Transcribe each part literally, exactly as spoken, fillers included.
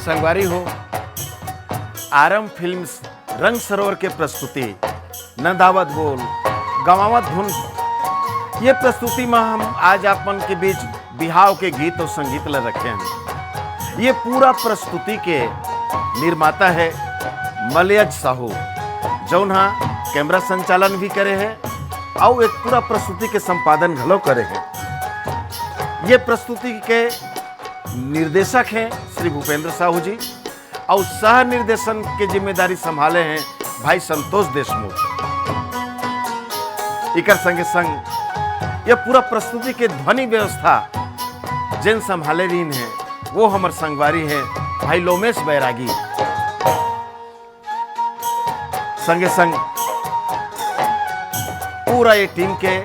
संगवारी हो, आरंभ फिल्म्स रंग सरोवर के प्रस्तुति नंदावत बोल गवावत धुन, ये प्रस्तुति में हम आज आप मन के बीच बिहाव के गीत और संगीत ल रखे हैं। ये पूरा प्रस्तुति के निर्माता है मलयज साहू, जौन हा कैमरा संचालन भी करे है और एक पूरा प्रस्तुति के संपादन घलो करे है। ये प्रस्तुति के निर्देशक हैं श्री भूपेंद्र साहू जी और सह निर्देशन के जिम्मेदारी संभाले हैं भाई संतोष देशमुख। इकर संगे संग ये पूरा प्रस्तुति के ध्वनि व्यवस्था जेन संभाले रहीन है, वो हमर संगवारी है भाई लोमेश बैरागी। संगे संग पूरा ये टीम के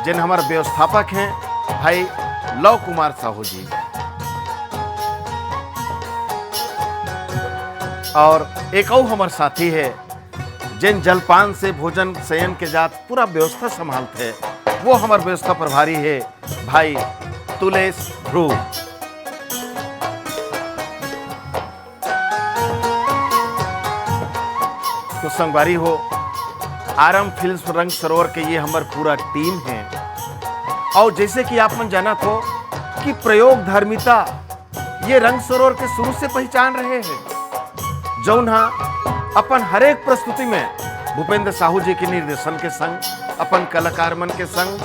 जेन हमर व्यवस्थापक हैं भाई लव कुमार साहू जी, और एक अउ हमर साथी है जेन जलपान से भोजन शयन के जात पूरा व्यवस्था संभालथे, वो हमर व्यवस्था प्रभारी है भाई तुलेश ध्रुव। तो संगवारी हो, आरंभ फिल्म्स रंग सरोवर के ये हमर पूरा टीम है। और जैसे कि आप मन जानत हो कि प्रयोग धर्मिता ये रंग सरोवर के शुरू से पहचान रहे हैं, जौन हा अपन हर एक प्रस्तुति में भूपेंद्र साहू जी के निर्देशन के संग, अपन कलाकार मन के संग,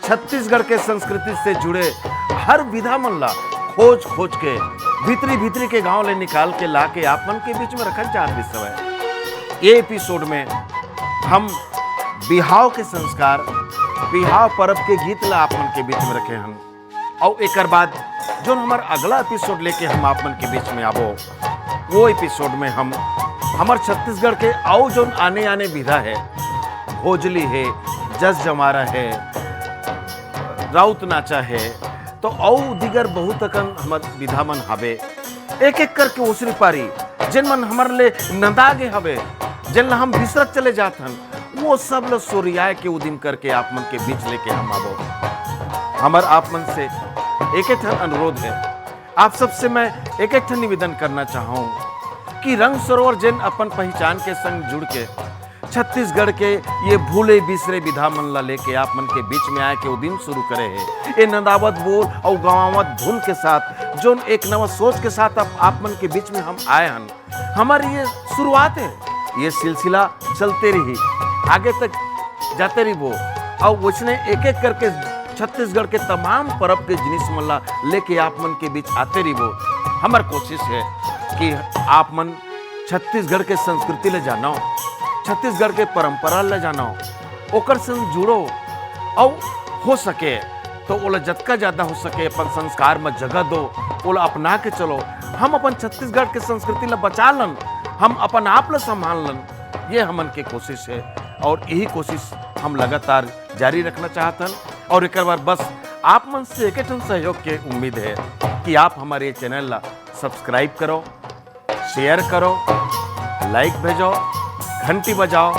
छत्तीसगढ़ के संस्कृति से जुड़े हर विधा मन ला खोज खोज के भीतरी भीतरी के गांव ले निकाल के ला के आप मन के बीच में रखल चाहत रिहिस हवय। ये एपिसोड में हम बिहाव के संस्कार, बिहाव पर्व के गीत ला आप मन के बीच में रखे हन। और एकर बाद जोन हमर अगला एपिसोड लेके हम आप मन के बीच में आबो, वो एपिसोड में हम हमर छत्तीसगढ़ के अउ जोन आने आने विधा है, भोजली है, जस जमारा है, राउत नाचा है, तो अउ दिगर बहुत अकन हमर विधा मन हवे। एक एक करके ओसरी पारी जेन मन हमर ले नंदा गे हवे, जेन ला हम बिसरत चले जात हन, वो सब ल सोरियाए के उदिम करके आप मन के बीच लेके हम आबो। हमर आप मन से एक एक ठन अनुरोध है, आप सबसे मैं एक एक ठन निवेदन करना चाहूँ कि रंग सरोवर जेन अपन पहचान के संग जुड़ के छत्तीसगढ़ के ये भूले बिसरे विधा मन ला लेके आप मन के बीच में आए के उदिम शुरू करे है। ये नंदावत बोल और गवावत धुन के साथ जोन एक नवा सोच के साथ आप, आप मन के बीच में हम आए हन, हमारी ये शुरुआत है, ये सिलसिला चलते रही, आगे तक जाते रहिबो। और वैसने एक एक करके छत्तीसगढ़ के तमाम परब के जिनिस मन ला लेके आप मन के बीच आते रहिबो। हमर कोशिश है कि आप मन छत्तीसगढ़ के संस्कृति ले जानो, छत्तीसगढ़ के परंपरा ले जानो, ओकर संग जुड़ो, और हो सके तो ओला जतका ज्यादा हो सके अपन संस्कार में जगह दो, ओला अपना के चलो। हम अपन छत्तीसगढ़ के संस्कृति ला बचा लन, हम अपन आप ला संभाल लन, ये हमन के कोशिश है। और यही कोशिश हम लगातार जारी रखना चाहत हन। और एक बार बस आप मन से एक ठन सहयोग के उम्मीद है कि आप हमारे चैनल ला सब्सक्राइब करो, शेयर करो, लाइक भेजो, घंटी बजाओ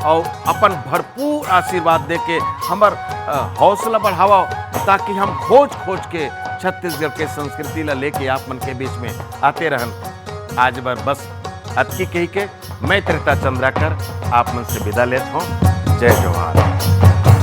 और अपन भरपूर आशीर्वाद देके हमर, अ, हौसला बढ़ाओ, ताकि हम खोज खोज के छत्तीसगढ़ के संस्कृति ला लेके आप मन के बीच में आते रहन। आज बर बस अतकी कही के मैं त्रिता चंद्राकर आप मन से विदा लेत हूँ। जय जोहार।